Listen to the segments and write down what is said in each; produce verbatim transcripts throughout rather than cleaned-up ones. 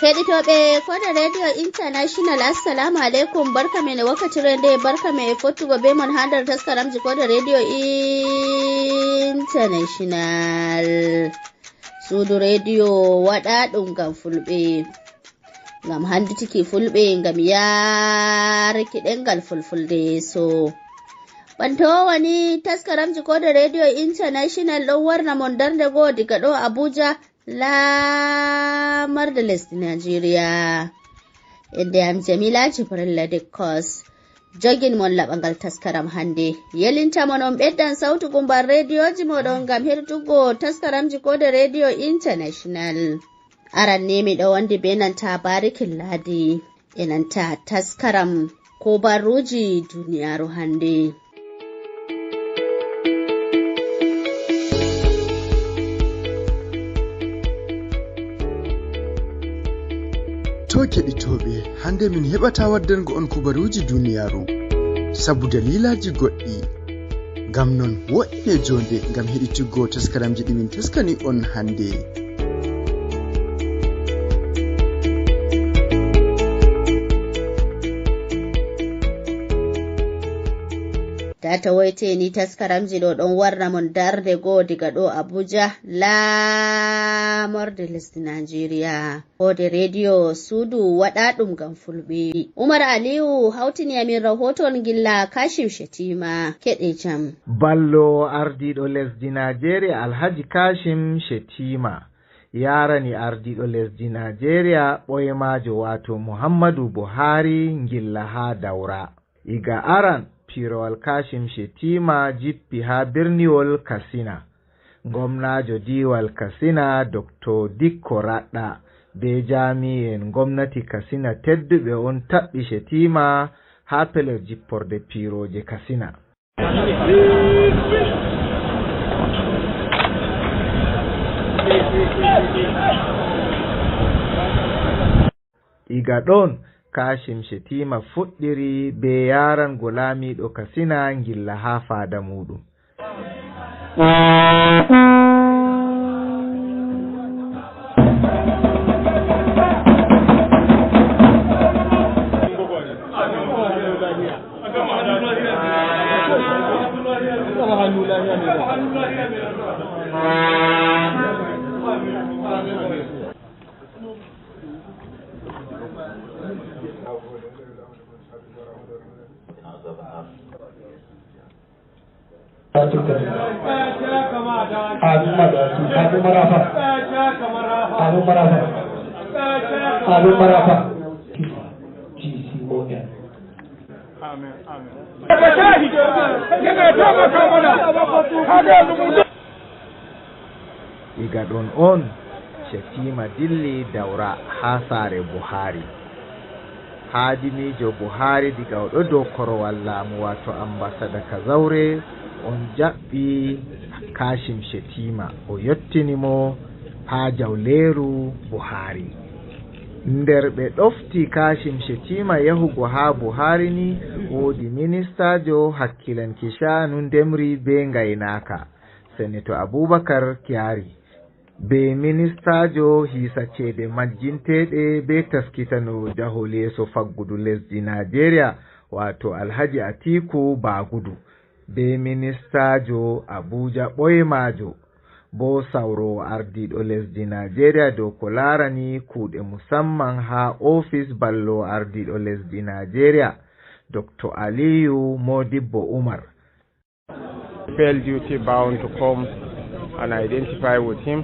Keɗitooɓe Koode Radio International, assalamu aleykum. Barka men e wakkatire nde, barka men e fottugo bee mon haa nder taskaramji Koode Radio International. Suudu rediyo waɗaaɗum ngam Fulɓe, ngam hannditiki Fulɓe, ngam yaaruki ɗemngal Fulfulde yeeso. Bantoowo ni, taskaramji Koode Radio International ɗon warna mon darnde goo diga ɗo Abuja, laamorde lesdi Najeriya. Innde am Jamila Jibrilla Dekkos. Jogin mon laɓangal taskaram hannde. Yelinta mon on ɓeddan sawtu gumban rediyooji mooɗon ngam heɗutugo taskaramji Koode Radio International. Aran ni miɗo wondi bee nanta Bariki Ladi e nanta taskaram kubaruuji duniyaaru hannde. To keɗitooɓe, hannde min heɓataa waddango on kubaruuji duniyaaru sabu daliilaaji goɗɗi. Ngam non, wo'ine joonde ngam heɗituggo taskaramji ɗi min taskani on hannde. Taa tawoyte ni, taskaramji ɗo ɗon warna mon darnde goo diga ɗo Abuja, laamorde lesdi Najeriya. Koode rediyo suudu waɗaaɗum ngam Fulɓe. Umar Aliyu hawtini amin rahootowol ngilla Kashim Shetima. Keɗe jam. Ballo ardiiɗo lesdi Najeriya Alhaji Kashim Shetima yaarani ardiiɗo lesdi Najeriya ɓoymaajo, waato Muhammadu Buhari, ngilla haa Dawra. Iga aran, piirowal Kashim Shetima jippi haa birniwol Katsina. Ngomnaajo diiwal Katsina, Doktor Dikko Raɗɗa, bee jaami'en ngomnati Katsina tedduɓe on taɓɓi Shetima haa pelel jipporde piirooje Katsina. Iga ɗon, Kashim Shetima fuɗɗiri bee yaarango laamiiɗo Katsina ngilla haa faada muuɗum. Amin marafa. Amin marafa. Amin marafa. T C O N. Amin, amin. Iga ɗon on, Shetima dilli Dawra haa saare Buhari. Haadimiijo Buhari, diga o ɗo dow korowal laamu, waato ambasada Kazaure, on jaɓɓi Kashim Shetima, o yottini mo haa jawleeru Buhari. Nder ɓe ɗofti Kashim Shetima yahugo haa Buhari ni, woodi ministaajo hakkilanki sha'anu ndemri bee ngaynaaka, Senator Abubakar Kyari, bee ministaajo hiisa ceede majjinteeɗe bee taskitanoowo jahol yeeso faggudu lesdi Najeriya, waato Alhaji Atiku Bagudu, bee ministaajo Abuja ɓoymaajo, boo sawroowo ardiiɗo lesdi Najeriya dow ko laarani kuuɗe musamman haa ofis ballo ardiiɗo lesdi Najeriya, Doktor Aliyu Modibbo Umar. Felt duty bound to come and identify with him.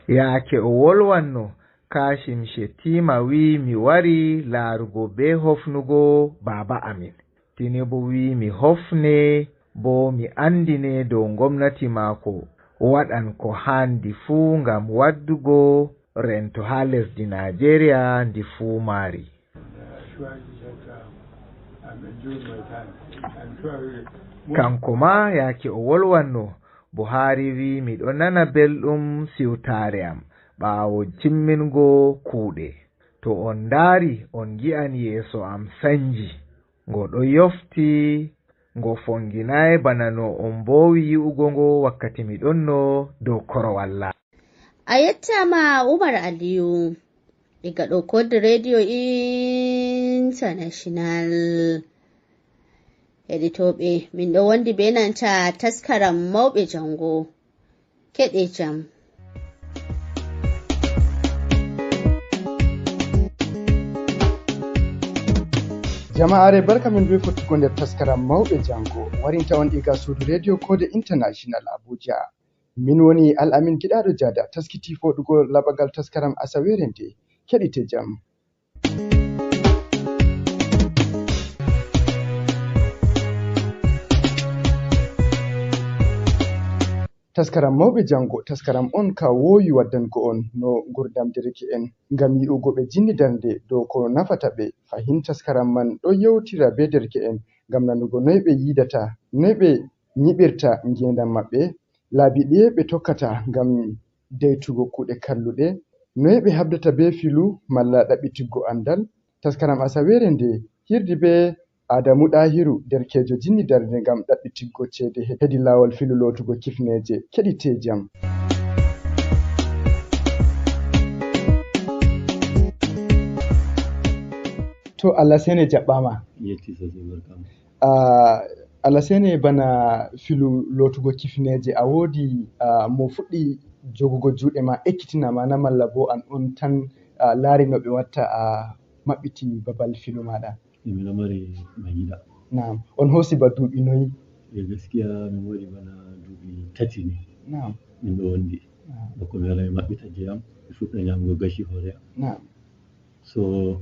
Yaake o wolwanno, Kashim Shetima wi'i, "Mi wari laarugo bee hofnugo baaba amin." Tinubu wi'i, "Mi hofne, boo mi anndine dow ngomnati maako waɗan ko haandi fuu ngam waddugo rento haa lesdi Najeriya ndi fuu maari." Kanko maa, yaake o wolwanno, Buhari wi'i, "Miɗo nana belɗum siwtaare am ɓaawo timmingo kuuɗe. To on ndaari, on ngi'an yeeso am sanji. Ngo ɗo yofti, ngo fonginaay bana no on mboowi yi'ugo ngo wakkati mi ɗonno dow korowal laamu." A yettaama, Umar Aliyu. Diga ɗo Kod Radio International. Heɗitooɓe, min ɗo wondi be nanta taskaram mawɓe jango. Keɗe jam. Jama'are, barka min be fottugo nder taskaram mawɓe jango. Warinta on diga suudu Radio Kode International Abuja. Min woni Al-Amin Giɗaɗo Jada, taskiti foɗugo laɓagal taskaram asawere nde. Keɗite jam. Taskaram mawɓe jango, taskaram on ka wowi waddango on no ngurdam dereke'en, ngam yi'ugo ɓe jinni darnde dow ko nafata ɓe. Fahin taskaram man ɗo yewtira be dereke'en ngam nanugo noy ɓe yidata, noy ɓe nyiɓirta ngedam maɓɓe, laabi ɗiye ɓe tokkata ngam daytugo kuuɗe kalluɗe, noye ɓe habdata be filu malla ɗaɓɓitiggo andal. Taskaram asawere nde hirdi be Adamu Ɗahiru, derkejo jinni darde ngam ɗaɓɓitiggo ceede he-, hedi lawol filu lotugo kifneje. Keɗite jam. To Allah sene jaɓɓama. Yetti sosai barkama. Ah, Allah sene bana filu lotugo kifneje a wodi, ah, mo fuɗɗi jogugo juɗe ma ekkitina ma na malla bo an on tan, ah, laari no ɓe watta a maɓɓiti babal filu maɗa? E miɗo mari mai gida. Naam. On hosi ba duuɓi noyi? E gaskiya min waɗi bana duuɓi tati ni. Naam. Min ɗo wondi. Naam. Bako mi wala mi maɓɓita jeyam, mi fuɗɗa nyamugo gashi hoore am. Naam. So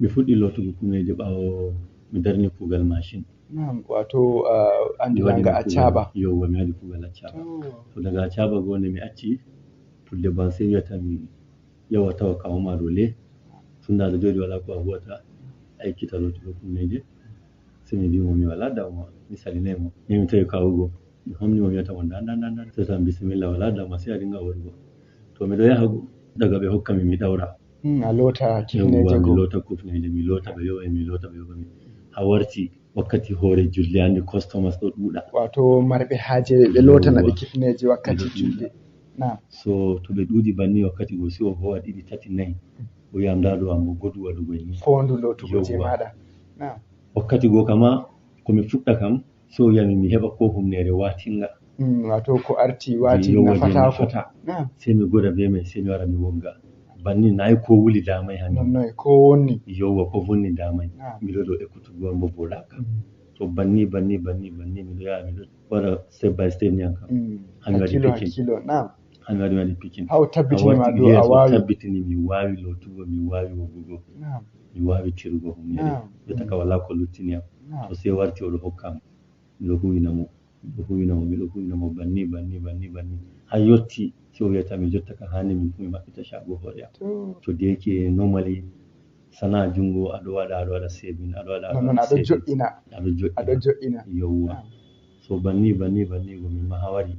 mi fuɗɗi lotugo kuneje ɓawo mi darni kugal machine. Naam. Wato, ah, Mi waɗi andiranga a kugal- caɓa. Yowwa, mi waɗi kugal a caɓa. To. To daga a caɓa go ne mi acci pulde ban sai wiyata mi yawa tawa kawo ma ɗo le. Tunda aɗa jooɗi wala ko a huwata, a ekkita lotugo kuneje. Sai mi mbi mo mi wala damuwa, mi salinai mo. Ne mi tawi kawo go. Mi homni mo mi wiyata mo nda, nda, nda, nda. Sai ta bisimilla wala damuwa sai a dinga warugo. To miɗo yaha go, daga ɓe hokka mi mi ɗaura. Hmm, a lota Yawwa, kifneje mi go. lota kufneje, mi lota ɓe yowe, mi lota ɓe yowe. Ha warti wakkati hoore julde andi customers ɗo ɗuɗa. Wato marɓe haaje ɓe lotana ɓe Yawwa. kifneje wakkati Ɓe ɗo julde. Naam. So to ɓe ɗuɗi banni wakkati go si o howa ɗiɗi tati nayi. O wiya nda ɗo ambo godu waɗugo e ni. Fondu lotugo je Yawwa. maɗa. Naam. Wakkati go kama ko mi fuɗɗa kam so o wiya mi mi heɓa ko humnere watinga. Hmm, wato ko arti wati Yawwa, je nafatako. nafata. Naam. Sai mi goda be mai sai mi wara mi wogga. Banni nayi ko wuli damai hande. Nonno e ko wonni. Yowwa ko vonni damai. Naam. Miɗo ɗo ekkutugo ambo boɗaka. Hmm. To banni banni banni banni miɗo yaha miɗo waɗa step by step ni an kam. Hmm. Hami waɗi Hakkilo picking. Hakkilo. Naam. Hami waɗi waɗi picking. Haw tabbitini ma Warti- ɗo a yes, o wawi. Tabbitini mi wawi lotugo, mi wawi woggugo, Naam. mi wawi tirugo humnere. Naam. Ɓe taka wala ko luttini am. Naam. O sai warti oɗo hokka am. Miɗo huwina mo. Miɗo huwina mo, miɗo huwina mo banni banni banni banni. Ha yotti so o wiyata mi jotta ka hani min fu mi maɓɓita shago hoore am. To. To deke normally sana'a jungo aɗo waɗa aɗo waɗa saving aɗo waɗa aɗo Non non waɗa aɗo saving. Joɗɗina. Aɗo joɗɗina. Aɗo joɗɗina. Yowwa. Naam. So banni banni banni go min ma ha wari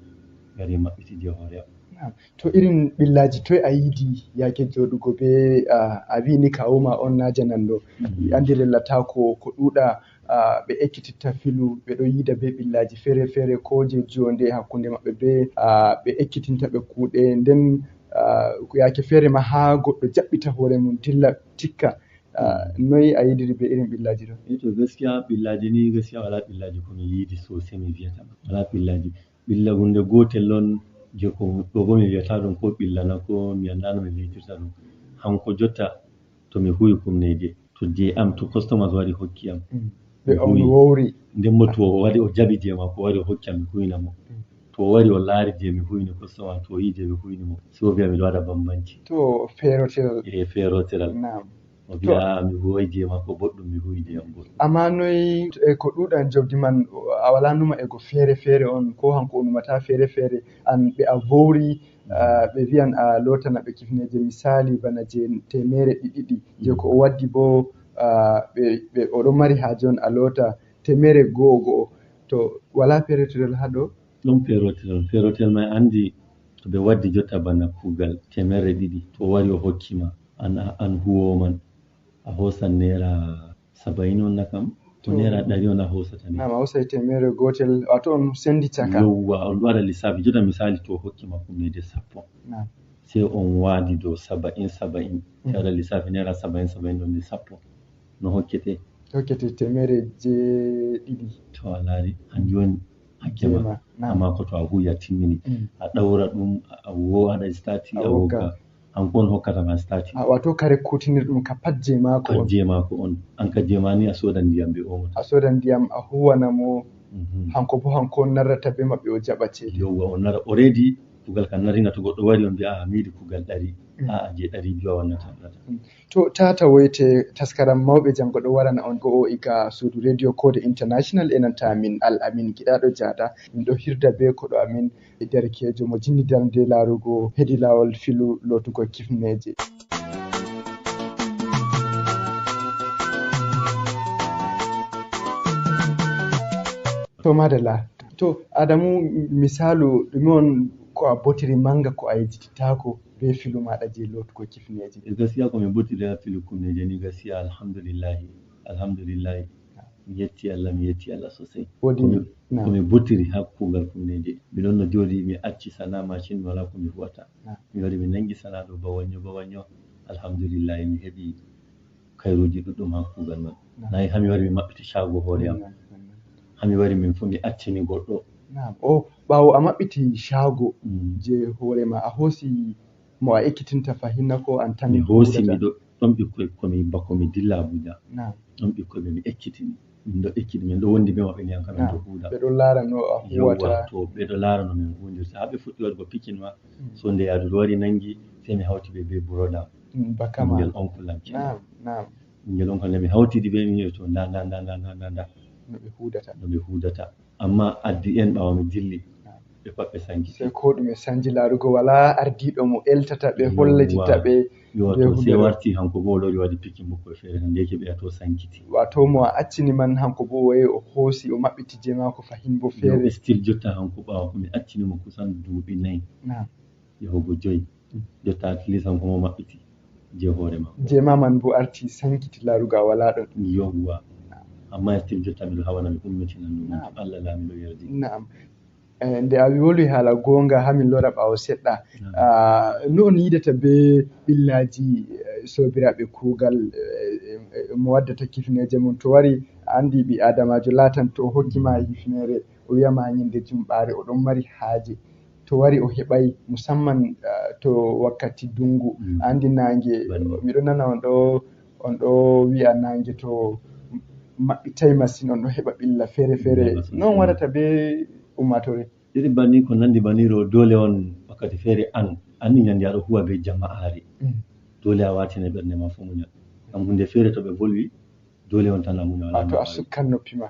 gari maɓɓiti je hoore am. Naam. To irin ɓillaji toy a yiɗi yake joɗugo be, ah, a wini kawuma on na jananɗo. Andi lellata ko ko ɗuɗa, ah, ɓe ekkititta filu ɓe ɗo yida be ɓillaji fere fere ko je jonde hakkunde maɓɓe be, ah, ɓe ekkitinta ɓe kuuɗe nden, ah, yake fere ma ha goɗɗo jaɓɓita hoore mum dilla tikka. Ah, noy a yidiri be irin ɓillaji ɗo? E to gaskiya ɓillaji ni gaskiya wala ɓillaji ko mi yidi sosai mi viyata ma. Wala ɓillaji. Ɓilla hunde gotel on je ko ɗo bo mi viyata ɗum ko ɓilla na ko mi anda no mi vitirta ɗum. Hanko jotta to mi huwi kumneje to je am to customers wari hokki am. Ɓe on wowri. Nden mo to o wari o jaɓi je mako wari o hokki am mi huwina mo. To o wari o laari je mi huwini customer to o yi je mi huwini mo. Sai o viya miɗo waɗa bambanci. To ferotiral. E ferotiral. Naam. O viya mi huwai je mako boɗɗum mi huwi je am boɗɗum. Amma noy e ko ɗuɗan jobdi man a wala numa e go fere fere on ko hanko o numata fere fere an ɓe a vowri, ah, ɓe viyan a lotana ɓe kifneje misali bana je temere ɗiɗiɗi je ko o waddi bo, ah, ɓe, ɓe oɗo mari haje on a lota temere go'o go'o to wala ferotiral ha ɗo? Ɗon ferotiral ferotiral mai andi to ɓe waddi jotta bana kugal temere ɗiɗi to o wari o hokki ma an an huwowo man a hosan naira saba'in on na kam ko naira ɗari on a hosata ni. Nam a hosay temere gotel wato on sendi caka. Yowwa on ɗo waɗa lissafi jotta misali to o hokki ma kumneje sappo. Nam. Sey on waadi dow saba'in saba'in. Sey aɗa lissafi naira saba'in saba'in ɗon ni sappo. No hokkete? Hokkete teemere jeeɗiɗi. To a laari, hanjum woni hakke ma. Jeema, naam. Amma ko to a huwi a timmini. Mm. A ɗawra ɗum, a wo-, a waɗa stati, a A wogga. wogga. Hanko on hokkata ma stati. A, wato kare kutinir ɗum ka pat je maako on. Pat je maako on. An ka je ma ni a sodan ndiyam ɓe omata. A sodan ndiyam, a huwana mo. Mhm. Hanko bo hanko on narrata be maɓɓe o jaɓa ceede. Yowwa, o nara already, kugal kan narina to goɗɗo wari on mbi'a, "Ah, mi yiɗi kugal ɗari." Mm. A'a, je ɗari biyu a wannata, wannata. Mm. To tata woyte taskaram mawɓe jango ɗo warana on go'o iga suudu Radio Code International e nanta min Al Amin Giɗaɗo Jaada. Min ɗo hirda be koɗo amin e derkeejo mo jinni darnde laarugo hedi laawol filu lootugo kifneeje. To madalla. To Adamu, misaalu, ɗume on ko a botiri manga ko a yejjititaako be filu maɗa je lootugo kifneeje? E gaskiya ko mi botiri ha filu kifneeje ni gaskiya alhamdulillahi. Alhamdulillahi. Mi yetti Allah, mi yetti Allah sosai. Wodi, Ko mi, naam. ko mi botiri ha kugal kifneeje. Mi ɗon no jooɗi, mi acci sana'a mashin, wala ko mi huwata. Naam. Mi wari mi nangi sana'a ɗo bawanyo, bawanyo. Alhamdulillahi, mi heɓi kayruuji ɗuɗɗum ha kugal man. Naam. Nayi ha mi wari mi maɓɓiti shaago hoore am. Naam, naam, naam. Ha mi wari min fu mi accini goɗɗo. Naam. O, ɓaawo a maɓɓiti shaago Mm. je hoore ma, a hoosi mo a ekkitinta fahin na ko an tan Mi hoosi huudata? mi ɗo, ɗon ɓikkoy ko mi bako mi dilla Abuja. Naam. Ɗon ɓikkoy ɓe mi ekkitini. Min ɗo ekkiti, min ɗo wondi be maɓɓe ni an kam min Naam. ɗo huuda. Ɓe ɗo laara no a Yowwa, huwata. to ɓe ɗo laara no min huudirta. Ha ɓe fuɗɗi waɗugo pikin ma, Mm. so nde yaadu ɗo wari nangi, sey mi hawti ɓe be broda am. Mm, bakama. Ɓingel oncle am kenan. Naam, naam. Ɓingel oncle nde mi hawtidi be min, to nda, nda, nda. No ɓe huudata. No ɓe huudata. Amma at the end ɓaawo mi dilli, Naam. ɓe pat ɓe sankiti. Sey ko ɗume sanji laarugo, wala ardiiɗo mo eltata ɓe, Yowwa. hollitita ɓe, Yo, be to hunde sey ɗo. warti hanko bo o lori waɗi pikin ɓukkoy feere, hande yake ɓe to sankiti. Wato mo a accini man hanko bo o yahi o hoosi, o maɓɓiti je maako fahin bo Yo, feere. Still jotta hanko ɓaawo ko mi accini mo kusan duuɓi nayi. Naam. Yahugo joyi. Mm. Jotta at least hanko mo maɓɓiti je hoore maako. Je ma man bo arti sankiti laarugo a wala ɗon. Yowwa. Amma still jotta miɗo hawana mi ummitina ɗum. Naam. Allah laamiɗo yardi. Naam. Eh, nde a wolwi haala goonga, haa min lora ɓaawo seɗɗa. Naam. Ah, no on yiidata be ɓillaaji, eh, soobiraaɓe kuugal, eh, eh, mo waddata kifneeje mum? To wari, a anndi ɓii aadamaajo laatanto o hokki ma hifneere, o wi'a ma ñande jumɓaare o ɗon mari haaje. To wari o heɓay, musamman, ah, to wakkati dungu. Mm. A anndi naange, Banni. miɗo nana on ɗo, on ɗo wi'a naange to maɓɓitay masin, on ɗo heɓa ɓilla feere feere. Ɓilla masin, Non mm. waɗata be ummaatoore. Iri banni ko nandi banni ɗo, dole on wakkati feere an, anni ñande aɗo huwa be jama'aare. Mm. Dole a watina ɓernde ma fu muñal. Ngam hunde feere to ɓe volwi, dole on tan a muña, wala Wato a maɓɓa. sukkan noppi ma.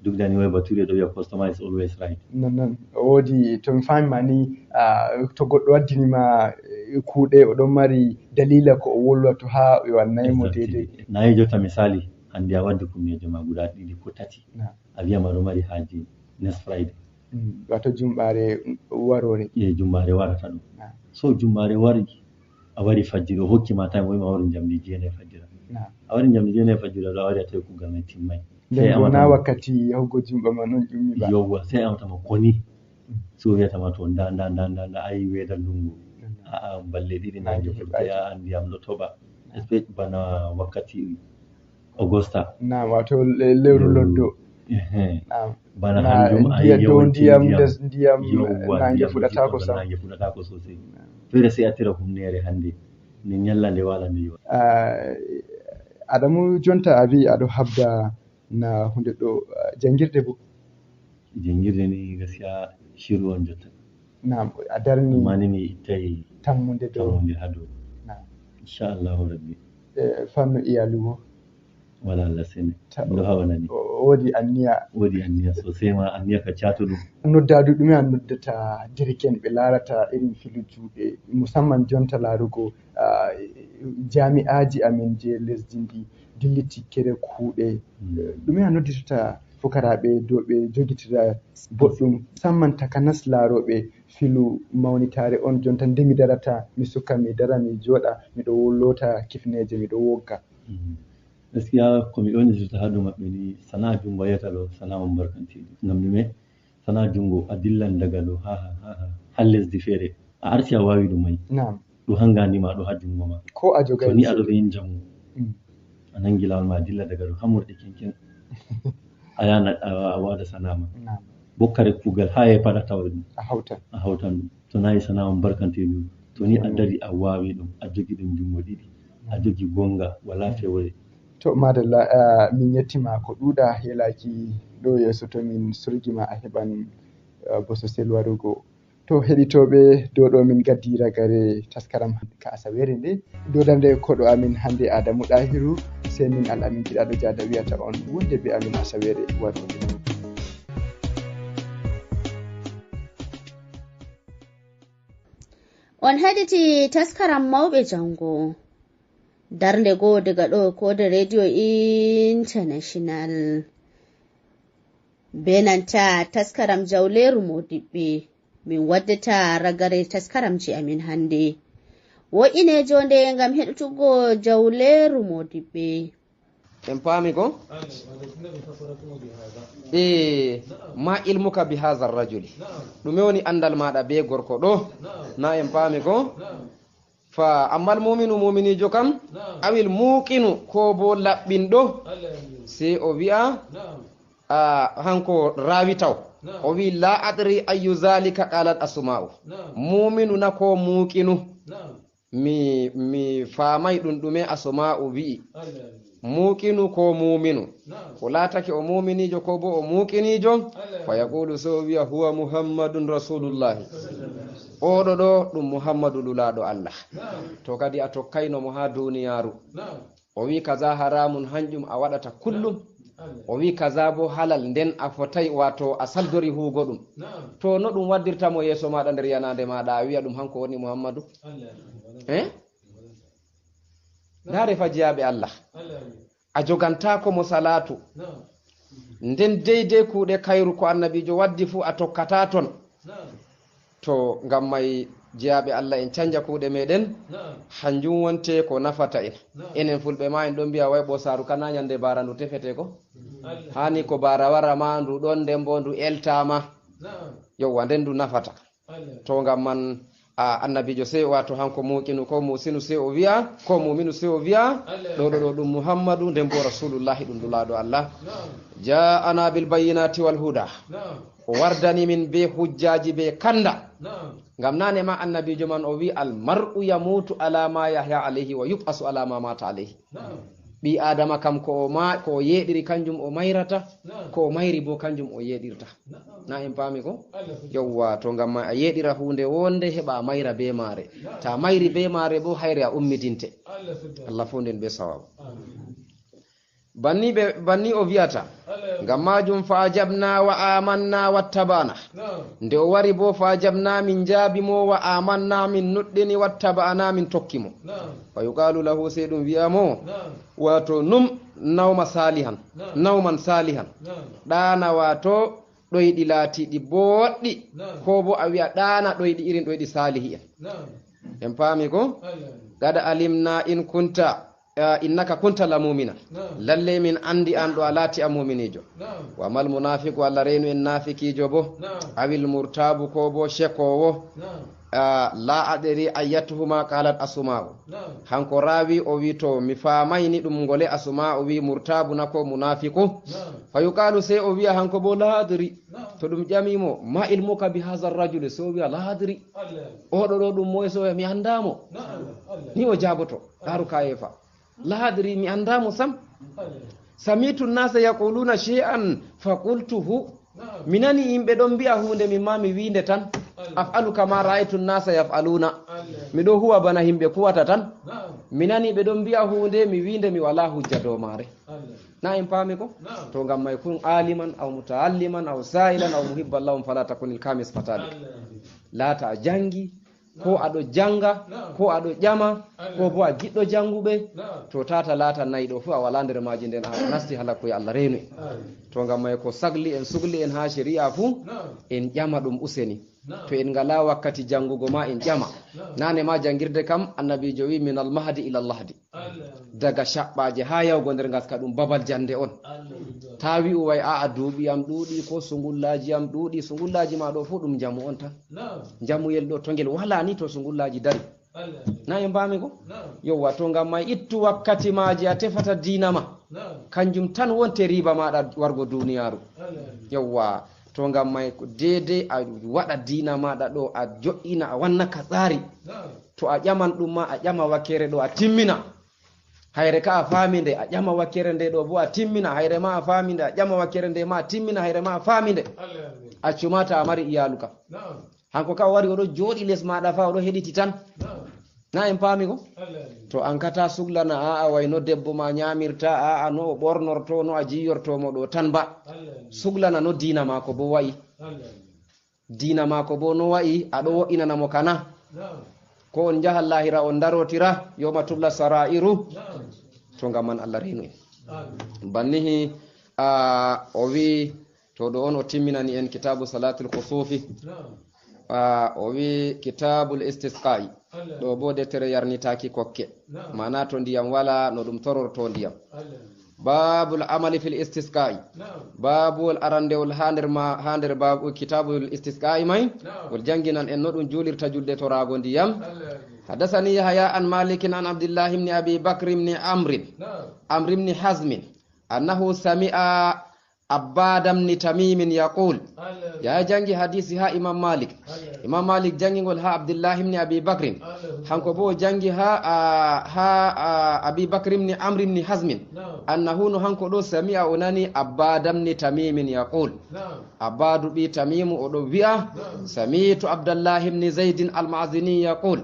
Duk da ni wai bature ɗo wi'a customer is always right. Non, non. O woodi, to mi faami ma ni, ah, to goɗɗo waddini ma, eh, kuuɗe, o ɗon mari dalila ko o wolwa to haa o wannay mo Exactly. deydey. Nayi jotta misali, hande a waddi kumneeje ma guda ɗiɗi ko tati. Naam. A wi'a ma ɗo mari haaje next Friday. Mm. Wato jumɓaare waroore. E jumɓaare warata ɗo. Naam. So jumɓaare wari, a wari fajjiri, o hokki ma time, o wi'i ma wari njamdi jeenayi fajjira. Naam. A wari njamdi jeenayi fajjira ɗo, a wari a tawi kuugal mai timmay. Nden Sey a bo wata na mo wakkati yahugo jumɓa ma non ƴummi ba. Yowwa, sey a wata mo koni. Mm. So wiyata ma to nda, nda, nda, nda, nda, ayi weeda ndungu. Mm. A'a, balle ɗiɗi Nange nange heɓaaki. fuɗɗi, a'a, ndiyam ɗo toɓa. Espe-, bana wakkati Augusta. Naam, wato le-, lewru Lewru. loddo. Ehe. Naam. Bana Na hanjum a ndiya-, yi'a dow yawanci ndiyam, ndiyam. les ndiyam, Yowwa, nange ndiyam fuɗataako fuɗi, sam. nange fuɗataako sosai. Naam. Feere sey a tira humneere hande. Nde ñalla nde wala nde yowa. Ah, Adamu, jonta a wi'i aɗo habda na hunde ɗo, ah, jangirde bo? Jangirde ni gaskiya shiru on jotta. Naam, a darni Amma ni mi ittay tammunde dow. tammunde ha dow. Naam. Insha Allahu Rabbi. E fannu iyalu bo? Wala Allah sene. Ta-, Ɗo hawanani. o-, o woodi anniya. Woodi anniya sosai ma, anniya ka catuɗum. Noddaadu ɗume a noddata derke'en ɓe laarata irin filu juuɗe, musamman jonta laarugo, ah, jami'aaji amin je lesdi ndi dilli tikkere kuuɗe. Mm. Ɗume a nodditata fukaraaɓe dow ɓe jogitira boɗɗum, musamman takanas laarooɓe filu mawnitaare on? Jonta nde mi darata, mi suka, mi dara, mi jooɗa, miɗo loota kifneeje, miɗo wogga. Mm. Gaskiya ko mi ɗon yejjita haa dow maɓɓe ni, sana'a jungo a yi'ata ɗo, sana'a on barkanteeɗi. Ngam ɗume? Sana'a jungo a dillan daga ɗo haa, haa, haa, haa, haa lesdi feere. A arti a waawi ɗum ay. Naam. ɗo hanngaandi ma, ɗo haa junngo ma. Ko a jogay. To ni aɗo ɓe njamu. Mm. A nanngi laawol ma, dilla daga ɗo haa morɗi kenken. A yahan a, a, a waada sana'a ma. Naam. Bokkare kuugal haa e paɗa tawre ɗum. A hawtan. A hawtan ɗum. To na e sana'a on barkante ɗum. To ni a dari a waawi ɗum, a jogi ɗum junngo ɗiɗi. A jogi goonga, walaa fewre. To, madalla, ah, min yetti ma ko ɗuuɗa, heelaaki ɗo yeeso to min surgi ma a heɓan, ah, bososel warugo. To, heɗitooɓe, dow ɗo min gaddi ragare taskaram ka asaweere nde. Dow darnde koɗo amin hannde Adamu Ɗahiru, sey min Al-Amin Giɗaɗo Jaada wiyata on wonde be amin asaweere warugo. On heɗiti taskaram mawɓe janngo. Darnde goo daga ɗo Koode Radio International. Be nanta taskaram Jawleeru Moodibbe. Min waddata ragare taskaramji amin hannde. Wo'ine joonde ngam heɗutugo Jawleeru Moodibbe. En paami ko? E, ma ilmuka bi hadha rajuli. Ɗume woni anndal maaɗa be gorko ɗo? Na en paami ko? Fa ammal muminu, muminiijo kam, awil muuqinu, ko bo laɓɓinɗo, sey o wi'a, a, hanko raawi taw. O wi'i, "La adri ayyu zalika qalat asma'u." Muminu na ko muuqinu? Mi, mi faamay ɗum ɗume asma'u wi'i. Muuqinu ko muuminu? Ko laatake o muuminiijo ko bo o muuqiniijo? Fa yaqulu, sey o wi'a, "Huwa Muhammadun Rasulullahi." Oɗo ɗo ɗum Muhammadu Nulaaɗo Allah. To kadi a tokkayno mo haa duuniyaaru. O wi'i, "Kaza haramun," hanjum a waɗata kullum. O wi'i, "Kaza bo halal," nden a fotay, waato a saldori huugo ɗum. To no ɗum waddirta mo yeeso maaɗa nder yanaande maaɗa, a wi'a ɗum hanko woni Muhammadu? Eh? Ndaare fa, jiyaaɓe Allah. A jogantaako mo salaatu. Nden deydey kuuɗe kayru ko annabiijo waddi fuu a tokkataa ton. To ngam may, jiyaaɓe Allah, en canja kuuɗe meɗen, hanjum wonte ko nafata en. Enen fulɓe ma en ɗon mbi'a, "Way ɓoosaaru ka na nyande baara ndu tefete ko?" Haani ko baara wara ma ndu ɗon, nden bo ndu elta ma. Yowwa, nden ndu nafata. To ngam man, a, annabiijo sey, waato hanko muuqinu ko muusinu sey o wi'a, ko muuminu sey o wi'a, "Ɗo, ɗo, ɗo ɗum Muhammadu, nden bo Rasulullahi, ɗum Nulaaɗo Allah. Ja'ana bil bayyinati wal huda." O wardani min be hujjaaji be kanda. Ngam naane ma annabiijo man o wi'i, "Al mar'u yamutu ala ma yahya alayhi wa yub'asu ala ma mata alayhi." Ɓii Aadama kam ko o ma-, ko o yeeɗiri kanjum o mayrata, ko o mayri bo kanjum o yeeɗirta. Na en paami ko? Yowwa, to ngam ma a yeeɗira huunde wonde heɓa a mayra be maare. Ta mayri be maare bo hayre a ummitinte. Allah fuu nden be sawabu. Banni ɓe, banni o wi'ata. Ngam maajum fa ajabna wa amanna wattaba'na. Nde o wari bo fa ajabna min njaabi mo wa amanna min nuɗɗini wattaba'na min tokki mo. Fa yuqalu lahu sey ɗum wi'a mo. Waato num nawma salihan. Nawman salihan. Ɗaana waato ɗoyɗi laatiiɗi booɗɗi. Ko bo a wi'a ɗaana ɗoyɗi irin ɗoyɗi saalihi'en. En paami ko? Qad alimna in kunta, ah, innaka kunta la mu'mina. Lalle min andi an ɗo a laati a mu'miniijo. Wa mal munafiqu, Allah reenu en naafikiijo bo. Awil murtabu ko bo cekoowo. Ah, la adri ayyatuhuma qalat asma'u. Hanko raawi o wi to mi faamayni ɗum ngole asma'u wi murtabu na ko munafiqu. Fa yuqalu sey o wi'a hanko bo la adri. To ɗum ƴami mo, "Ma ilmuka bi hadha rajuli?" So o wi'a, "La adri." Oɗo ɗo ɗum moye? So o wi'a, "Mi anndaa mo." Ni o jaaboto, ɗaaru kayefa. "La adri, mi anndaa mo sam. Samitu nasa yaquluna shay'an fa qultuhu." Mi nani yimɓe ɗon mbi'a huunde, min ma mi wiinde tan. Af'alu kama ra'aytu nasa yaf'aluna. Miɗo huwa bana yimɓe kuwata tan. Mi nani ɓe ɗon mbi'a huunde, mi wiinde, mi walaa hujja dow maare. Na en paami ko? To ngam may kun aliman aw muta'alliman aw sa'ilan aw muhibban lahum fala takunil kamis fatali. Laata a jangi, ko aɗo janga, ko aɗo ƴama, ko bo a giɗɗo janguɓe, to tata laata nayi ɗo fu a wala nder maaji, nden a nasti halakkuye, Allah reenu en. To ngam may ko sagli en, sugli en ha shari'a fu, en ƴama ɗum useni. To en ngala wakkati jangugo ma en ƴama. Nane ma jangirde kam annabijo wi min al mahdi ila al lahdi. Daga shaɓɓaje ha yahugo nder ngaska ɗum babal jande on. Ta wi'u way a'a duuɓi am ɗuuɗi ko sungullaji am ɗuuɗi, sungullaji ma ɗo fu ɗum njamu on tan. Njamuyel ɗo to ngel wala ni to sungullaji dari. Na en paami ko? Yowwa, to ngam may ittu wakkati maaji a tefata diina ma. Kanjum tan wonte riba maɗa wargo duniyaaru. Yowwa, to ngam may ko deedey a waɗa diina maɗa ɗo, a jo'ina, a wanna ka tsari. To a ƴaman ɗum ma, a ƴama wakkere ɗo, a timmina. Hayre ka a faami nde, a ƴama wakkere nde ɗo bo a timmina. Hayre ma a faami nde, a ƴama wakkere nde ma a timmina. Hayre ma a faami nde. Accu ma ta a mari iyaalu ka. Hanko ka o wari, o ɗo jooɗi les maɗa fa, o ɗo heɗiti tan. Na en paami ko? To an ka ta suglana, a'a, way no debbo ma ɲaamirta, a'a, no o ɓornorto, no a jiyorto mo ɗo tan ba. Suglana no diina maako bo wa'i. Diina maako bo no wa'i, a ɗo wo'inana mo kana. Ko on njaha lahira, on ndarotira, yawma tubla sara'iru. To ngam man Allah reenu en. Bannihi, a, o wi, to ɗo on o timminani en kitabu salatul kusufi. A, o wi kitabul istisqa'i. Ɗo bo deftere yarnitaaki kokke. Mana to ndiyam wala, no ɗum tororto ndiyam. Babul amali fil istisqa'i. Babuwol arandewol ha nder ma, ha nder babu kitabul istisqa'i may. Ngol janginan en no ɗum julirta julde toraago ndiyam. Haddathani Yahya an Malikin an Abdullah ibn Abi Bakr ibn Amr. Amr ibn Hazm. Annahu sami'a Abbada ibn Tamimin yaqul. Ya jangi hadisi ha Imam Malik. Imam Malik jangi ngol ha Abdullah ibn Abi Bakrin. Hanko bo o jangi ha, a, ha, a, Abi Bakr ibn Amr ibn Hazmin. Annahu, no hanko ɗo, sami'a, o nani Abbada ibn Tamimin yaqul. Abbadu ɓi Tamimu o ɗo wi'a, sami'tu Abdallah ibn Zaidin al-Mahzini yaqul.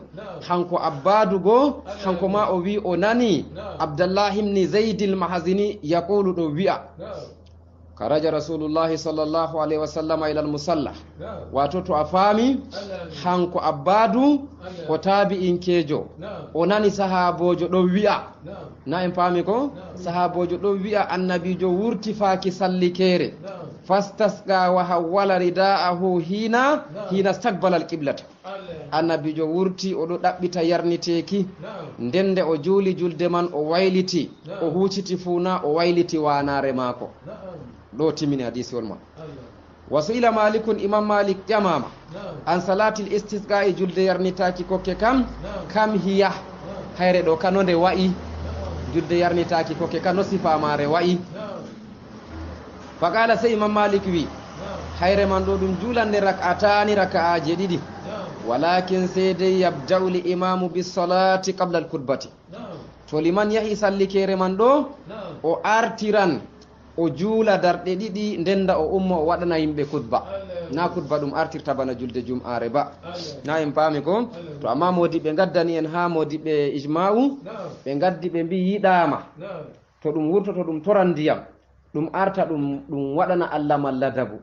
Hanko Abbadu go, hanko ma o wi o nani Abdallah ibn Zaid al-Mahzini yaqulu ɗo wi'a. Karaja Rasulullahi sallallahu alaihi wa sallama ila al-musalla. Wato to a faami, hanko Abbadu ko taabi'inkeejo. O nani sahaabojo ɗo wi'a. Na en paami ko? Sahaabojo ɗo wi'a Annabijo wurti faaki sallikeere. Fastasqa wa hawwala rida'ahu hina, hina staqbala al-qiblata. Annabijo wurti, o ɗo ɗaɓɓita yarniteeki. Nden nde o juuli julde man, o wayliti, o huuciti fuuna, o wayliti waanaare maako. Ɗo timmini hadisiwol man. Wa su'ila Malikun, Imam Malik ƴamama, an salatil istisqa'i, julde yarnitaaki kokke kam, kam hiya, hayre ɗo ka no nde wa'i, julde yarnitaaki kokke ka no sifa maare wa'i. Faqala, sey Imam Malik wi, hayre man ɗo ɗum juulande rak'atani, raka'aji ɗiɗi. Walakin, sey dey, yabda'u li imamu bis salati qabla al khutbati. To liman yahi sallikeere man ɗo, o artiran, o juula darɗe ɗiɗi, nden da o umma o waɗana yimɓe khutba. Na khutba ɗum artirta bana julde jum'aare ba. Na en paami ko? To amma moodiɓɓe ngaddani en ha moodiɓɓe ijma'u, ɓe ngaddi ɓe mbi yiɗaama. To ɗum wurtoto ɗum toran ndiyam, ɗum arta ɗum, ɗum waɗana Allah man ladabu.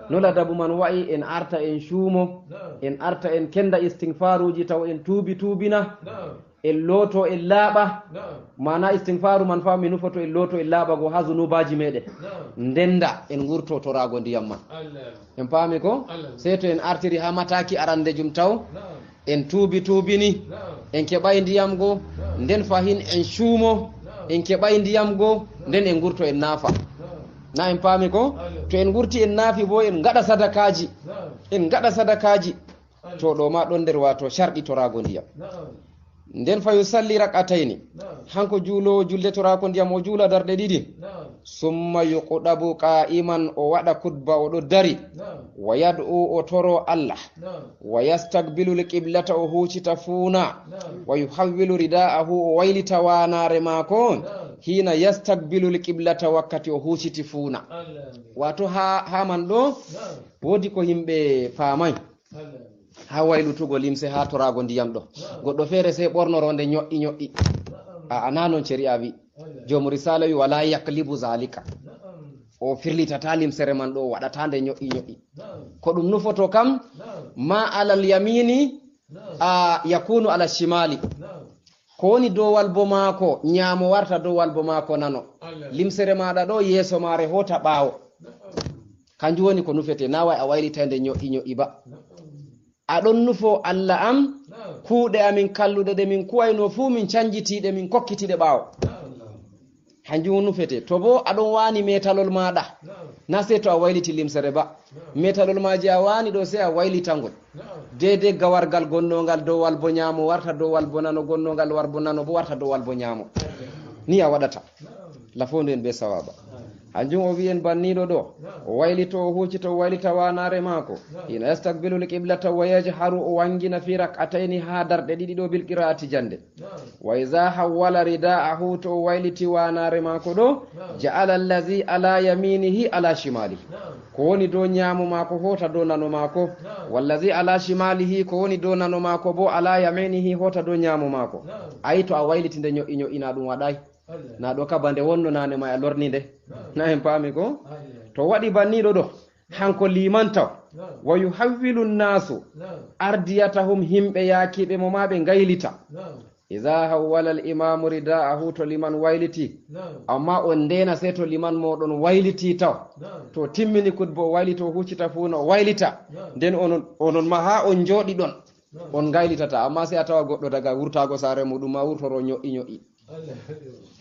No ladabu man wa'i, en arta en cuumo, en arta en kenda istigfaruji taw en tuubi tuubina, en looto en laaɓa. Mana istigfaru man fa mi nufoto en looto en laaɓa go ha zunubaji meɗen. Ndenda en wurto toraago ndiyam man. En paami ko? Sey to en artiri ha mataki arandejum taw, en tuubi tuubini, en keɓay ndiyam go, nden fahin en cuumo, en keɓay ndiyam go, nden en gurto en naafa. Na en paami ko? To en gurti en naafi bo, en ngaɗa sadakaji. En ngaɗa sadakaji. To ɗo ma ɗon nder wato sharɗi toraago ndiyam. Nden fa yusalli rak'atayni. Hanko juulowo julde toraako ndiyam o juula darɗe ɗiɗi. Summa yuqdabu qa'iman, o waɗa khutba o ɗo dari. Wa yad'u, o toro Allah. Wa yastaqbilu al-qiblata, o huucita fuuna. Wa yuhawwilu rida'ahu, o waylita waanaare maako. Hina yastaqbilu al-qiblata, wakkati o huuciti fuuna. Wato ha, ha man ɗo, woodi ko yimɓe faamay. Ha waylutugo limse, ha toraago ndiyam ɗo. Goɗɗo feere sey ɓornoro nde nyo'i nyo'i. A, a na non ceri'a wi. Joomu risaala wi wala yaklibu zalika. O firlitata limsere man ɗo, o waɗata nde nyo'i nyo'i. Ko ɗum nufoto kam, ma alal yamini, a, yakunu ala shimali. Ko woni dowal bo maako nyaamo warta dowal bo maako nano. Limsere maɗa ɗo, yeeso maare hoota ɓaawo. Kanjum woni ko nufete, na way a waylitay nde nyo'i nyo'i ba. A ɗon nufo, Allah am, kuuɗe amin kalluɗe ɗe min kuwayno fuu min canjitiiɗe, min kokkitiiɗe ɓaawo. Hanjum nufete. To bo a ɗon waani meetalol maɗa, Na sey to a wayliti limsere ba. Metalol maaji a waani ɗo, sey a waylita ngol. Deydey gawargal gonnongal dow walbo ñaamo warta dow walbo nano, gonnongal warbo nano bo warta dow walbo ñaamo. Ni a waɗata. Lafondu en be sawaba. Hanjum o wi'en banniiɗo ɗo. O waylito, o huucito, o waylita waanaare maako. Hina yastakbilu l-qiblata wa yajharu, o wangina fi rak'atayni haa darɗe ɗiɗi ɗo bil qira'ati jande. Wa iza hawwala rida'ahu, to o wayliti waanaare maako ɗo, ja'ala allazi ala yaminihi ala shimalihi. Ko woni dow ñaamo maako hoota dow nano maako. Wallazi ala shimalihi, ko woni dow nano maako bo ala yaminihi hoota dow ñaamo maako. Ayi to a wayliti nde ño'i ño'i na ɗum waɗaay. Na ɗo ka ba nde wonno nane ma a lorni nde. Na en paami ko? To waɗi banniiɗo ɗo, hanko liman taw. Wa yuhawwilu nnaasu, ardiyatahum, himɓe yaakiiɓe mo ma ɓe ngaylita. Iza hawwala al-imaamu rida'ahu, to liman wayliti. Amma on ndeena sey to liman mooɗon wayliti taw. To timmini kutba o waylito, o huccita fuu no o waylita. Nden onon, onon ma haa on njooɗi ɗon. On ngaylitata, amma sey a tawa goɗɗo daga wurtaago saare muɗum ma wurtoro ño'i ño'i.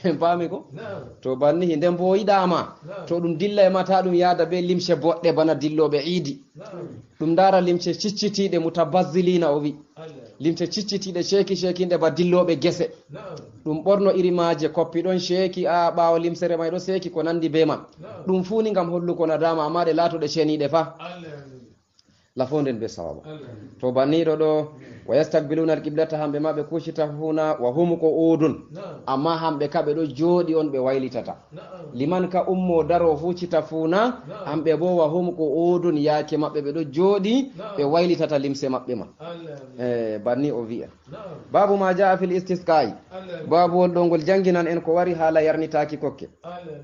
En paami ko? To bannihi, nden bo o yiɗaama. To ɗum dilla e ma, ta ɗum yaada be limce boɗɗe bana dillooɓe iidi. Ɗum ndaara limce ciccitiiɗe, mutabazziliina o wi. Limce ciccitiiɗe, ceeki ceekinɗe ba dillooɓe gese. Ɗum ɓorno iri maaje, koppi ɗon ceeki, a ɓaawo limsere may ɗo seeki, ko nandi be man. Ɗum fuu ni ngam holluko nadaama, amma ɗe laato ɗe ceniiɗe fa. Lafonden be sawaba. To banniiɗo ɗo, wa yastakbiluna alqiblata, hamɓe ma ɓe kucita funa, wa hum qu'udun. Amma hamɓe ka ɓe ɗo jooɗi on ɓe waylitata. Liman ka ummo daro hucita funa, hamɓe bo wa hum qu'udun yaake maɓɓe ɓe ɗo jooɗi, ɓe waylitata limse maɓɓe man. Eh, banni o wi'a. Babu ma jaa fil istisqa'i. Babu wol ɗo ngol janginan en ko wari haala yarnitaaki kokke.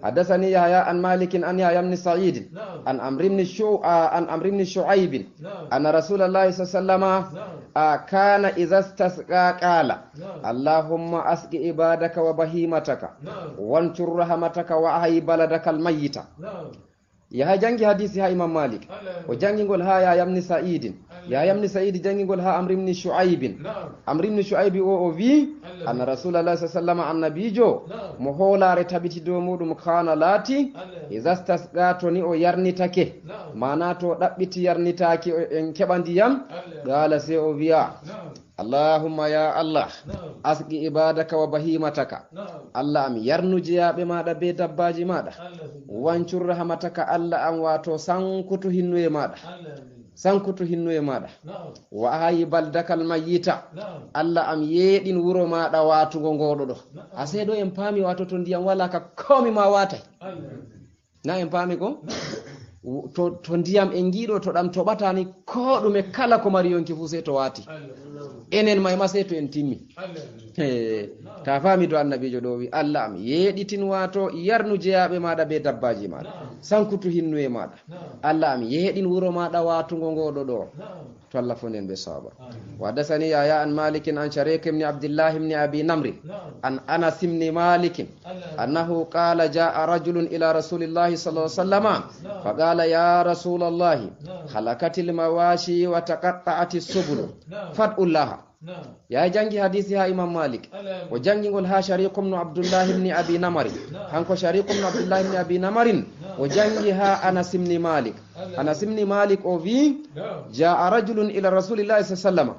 Haddasani Yahya an Malikin an Yahya ibn Sa'idin an Amr ibn Shu-, a, an Amr ibn Shu'aibin anna Rasulallahi sallallahu alaihi wasallama, a, kana iza istasqa qala, Allahumma asqi ibadaka wa bahimataka, wansur rahmataka wa ahyi baladaka al-mayyita. Yahya jangi hadisi ha Imam Malik. O jangi ngol ha Yahya ibn Sa'idin. Yahya ibn Sa'id jangi ngol ha Amr ibn Shu'aibin. Amr ibn Shu'aibi o, o wi, anna Rasulullah sallallahu alaihi wasallam, annabijo, mo hoolare tabiti dow muɗum, kana laati, iza istasqa, to ni o yarnitake. Mana to ɗaɓɓiti yarnitaaki, o, en keɓa ndiyam, qala, sey o wi'a, Allahumma, ya Allah, asqi ibadaka wa bahimataka. Allah am, yarnu jeyaaɓe maaɗa be dabbaaji maaɗa. Wansur rahmataka, Allah am, wato sankutu hinnuye maaɗa. Sankutu hinnuye maaɗa. Wa ahyi baladakal mayyita. Allah am, yeeɗin wuro maaɗa waatugo ngoɗo ɗo. A sey ɗo en paami, wato to ndiyam wala ka komi ma waatay. Na en paami ko? To, to ndiyam en ngiɗo to ɗam toɓata ni, ko ɗume kala ko mari yonki fu sey to waati. Enen may ma sey to en timmi. Eh, ta faami do annabijo ɗo wi, Allah am, yeeɗitin wato yarnu jeyaaɓe maaɗa be dabbaaji maaɗa. Sankutu hinnuye maaɗa. Allah am, yeeɗin wuro maaɗa waatugo ngoɗo ɗo. To Allah fonden be sawaba. Wa haddathani Yahya an Malikin an Sharik ibn Abdullah ibn Abi Namr an Anas ibn Malik annahu qala jaa rajulun ila Rasulillahi sallallahu alaihi wasallama faqala ya Rasulallahi halakatil mawashi wa taqatta'atis subulu fad'ullaha. Ya jangi hadisi ha Imam Malik. O jangi ngol ha Sharik ibn Abdullah ibn Abi Namr. Hanko Sharik ibn Abdullah ibn Abi Namr o jangi ha Anas ibn Malik. Anas ibn Malik o wi, jaa rajulun ila Rasulillahi sallallahu alaihi wasallam.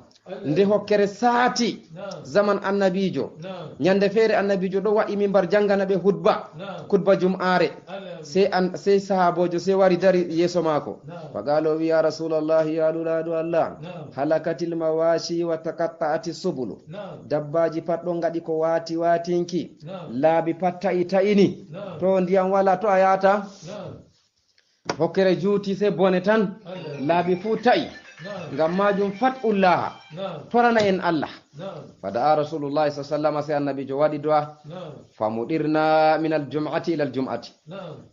Nde hokkere saati zaman annabijo. Nyande feere annabijo ɗo wa'i mimbar jangana ɓe hutba. Hutba jum'are. Sey an, sey sahabojo sey wari dari yeso maako. Faqala o wi, ya Rasulallahi, ya Nulaaɗo Allah. Halakatil mawashi wa taqatta'atis subulu. Dabbaaji pat ɗon ngaɗi ko waati waatinki. Laabi pat ta'i ta'ini. To ndiyam wala to a yata. Hokkere juuti sey bone tan. Laabi fuu ta'i. Ngam majum fad'ullaha. Torana en Allah. Fada'a Rasulullahi sallallahu alaihi wasallam, sey annabijo waɗi du'a. Famudirna min al-jum'ati ila al-jum'ati.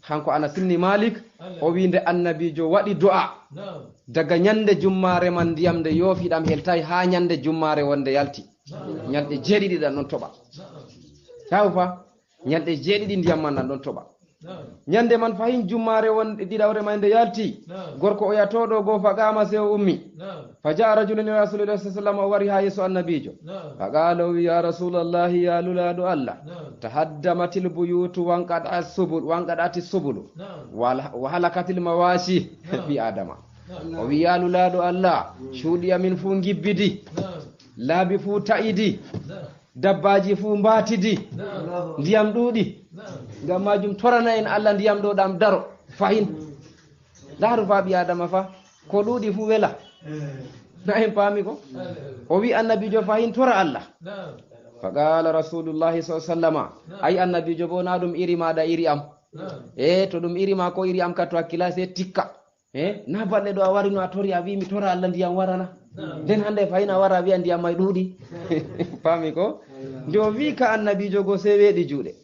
Hanko Anas ibn Malik o wi nde annabijo waɗi du'a. Daga nyande jummaare man ndiyam nde yoofi ɗam heltay ha nyande jummaare wonde yalti. Nyalɗe jeeɗiɗi ɗam ɗon toɓa. Taw fa. Nyalɗe jeeɗiɗi ndiyam man nan ɗon toɓa. Ñande man fahin jummaare won ɗiɗawre may nde yalti. Gorko o yatooɗo goo fa qaama sey o ummi. Fa jaa rajulun ila rasulillahi sallallahu alaihi wasallam, o wari haa yeeso annabiijo. Fa qaala, o wi, ya rasulallahi, ya lulaaɗo Allah, tahaddamatil buyutu wanqaɗa subul wanqaɗati subulu, wa halakatil mawashi. Ɓi adama, o wi, ya lulaaɗo Allah, cuuɗi amin fuu ngibbidi, laabi fuu ta'idi, dabbaaji fuu mbaatidi, ndiyam ɗuuɗi. Ngam maajum torana en Allah ndiyam ɗo ɗam daro fahin. Ndaaru fa ɓi adama fa, ko ɗuuɗi fuu wela. Na en paami ko? O wi annabiijo fahin tora Allah. Fa qaala rasulullahi sallallahu alaihi wasallama, ay annabiijo bo na ɗum iri maaɗa iri am. E to ɗum iri ma ko iri am ka to hakkila sey tikka. E na balɗe ɗo a wari no a tori a wi mi tora Allah ndiyam warana. Nden hande fahin a wara a wi'a ndiyam may ɗuuɗi. Paami ko? Nde o wi ka annabiijo go sey weeɗi juuɗe.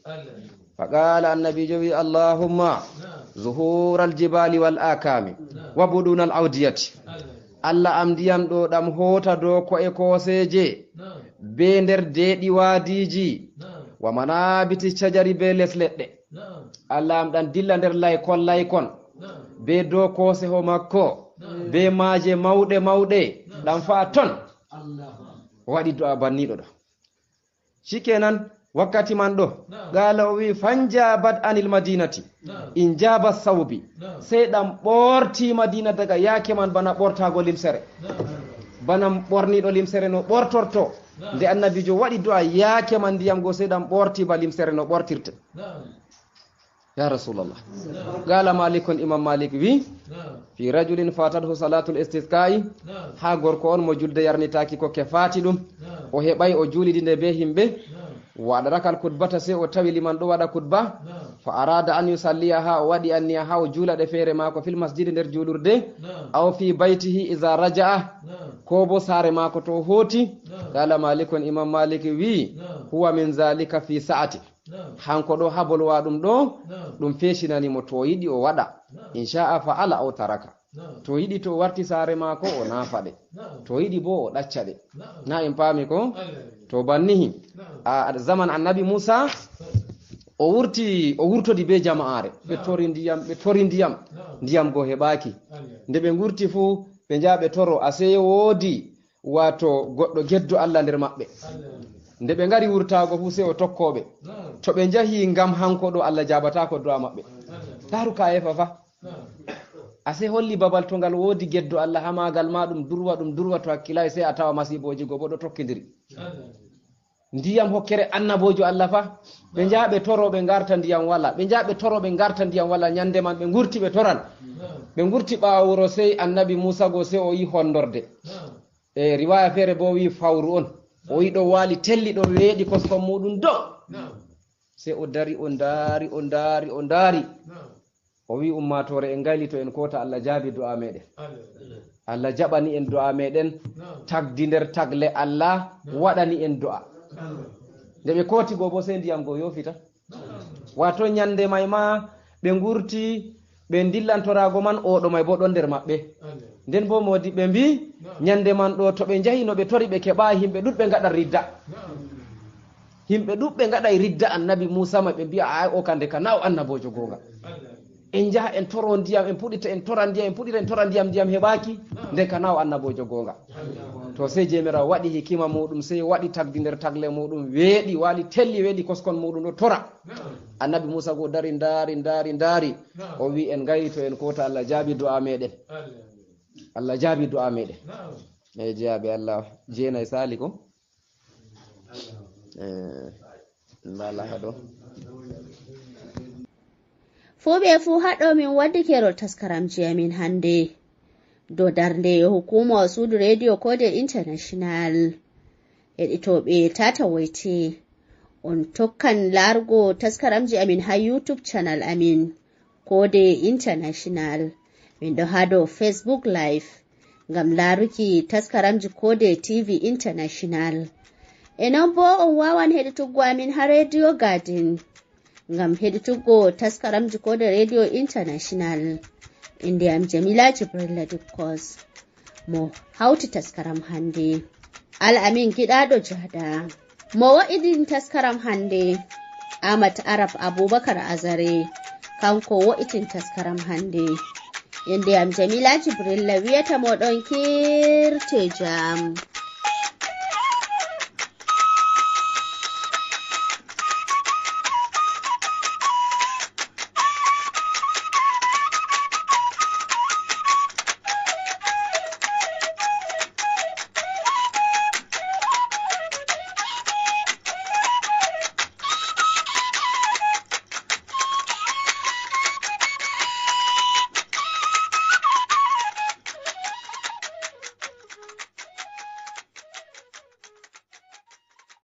Fa qaala annabiijo wi, allahumma zuhural jibali wal akami wa budunal awdiyati. Allah am ndiyam ɗo ɗam hoota dow ko'e kooseeje, bee nder deeɗi waadiiji, wa manabiti shajari bee les leɗɗe. Allah am ɗam dilla nder laykon laykon, bee dow kooseho makko, bee maaje mawɗe mawɗe, ɗam fa'a ton. O waɗi du'a banniiɗo ɗo. Shikenan, wakkati man ɗo, qaala o wi, fanjabat anil madinati injaba sawbi. Sey ɗam ɓorti Madina daga yaake man bana ɓortaago limsere. Bana ɓorniiɗo limsere no ɓortorto. Nde annabiijo waɗi du'a yaake man ndiyam go sey ɗam ɓorti ba limsere no ɓortirte. Ya rasulallah. Qaala malikun, imam malik wi, fi rajulin fatathu salatul istisqa'i, haa gorko on mo julde yarnitaaki kokke faati ɗum. O heɓay o juulidi nde bee himɓe. Wa adrakal khutbata, sey o tawi liman ɗo waɗa khutba. Fa arada an yusalliya, haa o waɗi anniya haa o juula ɗe feere maako fil masjidi nder juulurde. Aw fi baytihi iza raja'a, ko bo saare maako to o hooti. Qaala malikun, imam malik wi, huwa min zalika fi sa'ati. Hanko ɗo habol wa ɗum ɗo, ɗum feesinani mo to o yiɗi o waɗa. In sha'a fa'ala aw taraka. To o yiɗi to o warti saare maako o naafa ɗe. To o yiɗi bo o ɗacca ɗe. Na en paami ko? To bannihi. A zaman annabi Musa, o wurti, o wurtodi be jama'aare. Ɓe tori ndiyam, ɓe tori ndiyam. Ndiyam go heɓaaki. Nde ɓe ngurti fuu, ɓe njaha ɓe toro, asee woodi waato goɗɗo geddo Allah nder maɓɓe. Nde ɓe ngari wurtaago fuu, sey o tokko ɓe. To ɓe njahi ngam hanko ɗo, Allah jaabataako du'a maɓɓe. Ndaaru kayeefa fa. Asee holli babal to ngal woodi geddo Allah haa maagal ma ɗum durwa, ɗum durwa, to hakkilaayi sey a tawa masiibooji go bo ɗo tokkindiri. Ndiyam hokkere annaboojo Allah fa. Ɓe njaha ɓe toro ɓe ngarta ndiyam wala. Ɓe njaha ɓe toro ɓe ngarta ndiyam wala. Nyande man ɓe ngurti ɓe toran. Ɓe ngurti ɓaawo wuro sey annabi Muusa go sey o yi hondorde. E riwaya feere bo wi fawru on. O yi ɗo waali telli ɗo weeɗi koskon muuɗum dow. Sey o dari o ndaari, o ndaari, o ndaari. O wi ummaatoore en ngaylito en koota Allah jaabi du'a meɗen. Allah jaɓani en du'a meɗen. Tagdi nder tagle Allah waɗani en du'a. Nde ɓe kooti go bo sey ndiyam go yoofita. Waato nyande may ma ɓe ngurti ɓe ndillantoraago man oɗo may bo ɗon nder maɓɓe. Nden bo moodi ɓe mbi nyande man ɗo to ɓe njahi no ɓe tori ɓe keɓa himɓe ɗuɗɓe ngaɗa ridda. Himɓe ɗuɗɓe ngaɗay ridda annabi Muusa may ɓe mbi'a ay o kande ka na o annaboojo goonga. En njaha en toro ndiyam, en puɗita en tora ndiyam, en puɗita en tora ndiyam, ndiyam heɓaaki. Nden ka na o annaboojo goonga. To sey Joomiraawo waɗi hikima muuɗum, sey waɗi tagdi nder tagle muuɗum, weeɗi, waali telli, weeɗi koskon muuɗum ɗo tora. Annabi Muusa go dari ndaari, ndaari, ndaari. O wi en ngaylito en koota Allah jaabi du'a meɗen. Allah jaabi du'a meɗen. E jeyaaɓe Allah jeenay saali ko? Eh, mbaala haɗo. Fuu ɓe fuu haɗo min waddi keerol taskaramji amin hannde. Dow darnde hukuuma suudu Radio Kode International. Heɗitooɓe tata woyte. On tokkan laarugo taskaramji amin haa YouTube channel amin. Kode International. Min ɗo haa dow Facebook Live ngam laaruki taskaramji Kode T V International. E non boo on waawan heɗituggo amin haa Radio Garden ngam heɗituggo taskaramji Kode Radio International. Innde am Jamila Jibrilla Dukkos. Mo hawti taskaram hannde, Al Amin Giɗaaɗo Jaada. Mo wo'ini taskaram hannde, Amat Arab Abubakar Azare. Kanko wo'itin taskaram hannde. Innde am Jamila Jibrilla wiyata moɗon kirte jam.